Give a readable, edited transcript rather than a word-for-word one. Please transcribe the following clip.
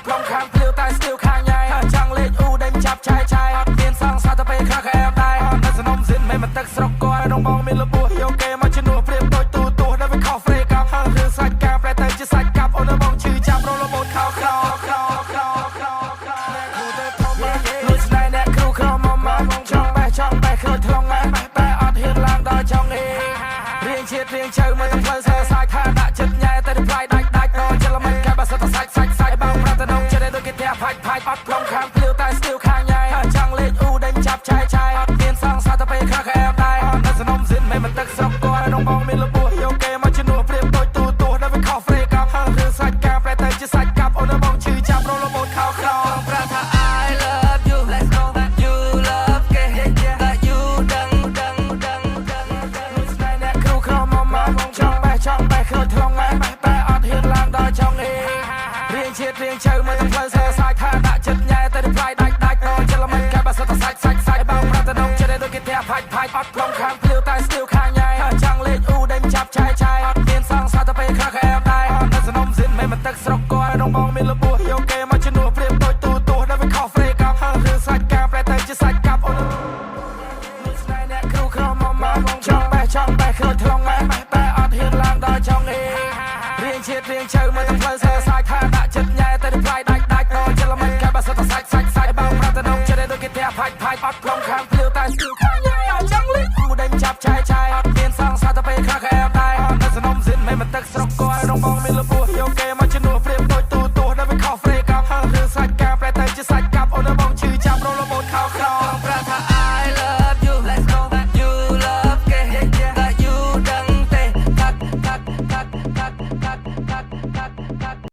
ត់ប្លង់ខាងភ្លាវតែស្ទៀវខាងញ៉ៃចង់លេងអ៊ូដេញចាប់ឆាយឆាយអត់មានសងសាទៅពេលខ្លះក៏អែមដែរអត់នៅសំណុំសិនមិនមកទឹកស្រុកគាត់រងបងមានរបួសយកគេមកជំនួសព្រៀបដូចទូទស្សន៍ដល់វាខុសហ្វ្រេកាប់រឿងសាច់ការប្រែទៅជាសាច់កាប់អូនបងឈឺចាប់រលបូតខោក្រក្រក្រក្រក្រគ្រូទៅធំលួចស្នេហ៍អ្នកគ្រូក្រមុំមកចង់បេះចង់បេះគ្រូថ្លង់តែអត់ហ៊ានឡើងដល់ចង់អេរៀងជាតិរៀងជើមើលទៅផ្លូវសែសាយថាដាក់ចិត្តញ៉ែតែផ្លាយដាច់ដាច់ដល់ចិត្តល្មិចកែបើសិតតែសាច់សាច់សាច់បងប្រាប់ទៅនងចិត្តដូចគេផ្ទះផាច់ផាច់អត់ប្លង់ខាងភ្លាវតែស្ទៀវខាងញ៉ៃចង់លេងអ៊ូដេញចាប់ឆាយឆាយអត់មានសងសាទៅពេលខ្លះក៏អែមដែរអត់នៅសំណុំសិនមិនមកទឹកស្រុកគាត់រងបងមានរបួសយកគេមកជំនួសព្រៀបដូចទូទស្សន៍ដល់វាខុសហ្វ្រេកាប់រឿងសាច់ការប្រែទៅជាសាច់កាប់អូនបងឈឺចាប់រលបូតខោក្រ ប្រាប់ថា I love you, let's go, you love គេតែ you ដឹងដឹងដឹងដឹងដឹង លួចស្នេហ៍អ្នកគ្រូក្រមុំមកចង់បេះចង់បេះគ្រូថ្លង់តែអត់ហ៊ានឡើងដល់ចង់អេរៀងជាតិរៀងជើមើលទៅផ្លូវសែសាយថាដាក់ចិត្តញ៉ែតែផ្លាយដាច់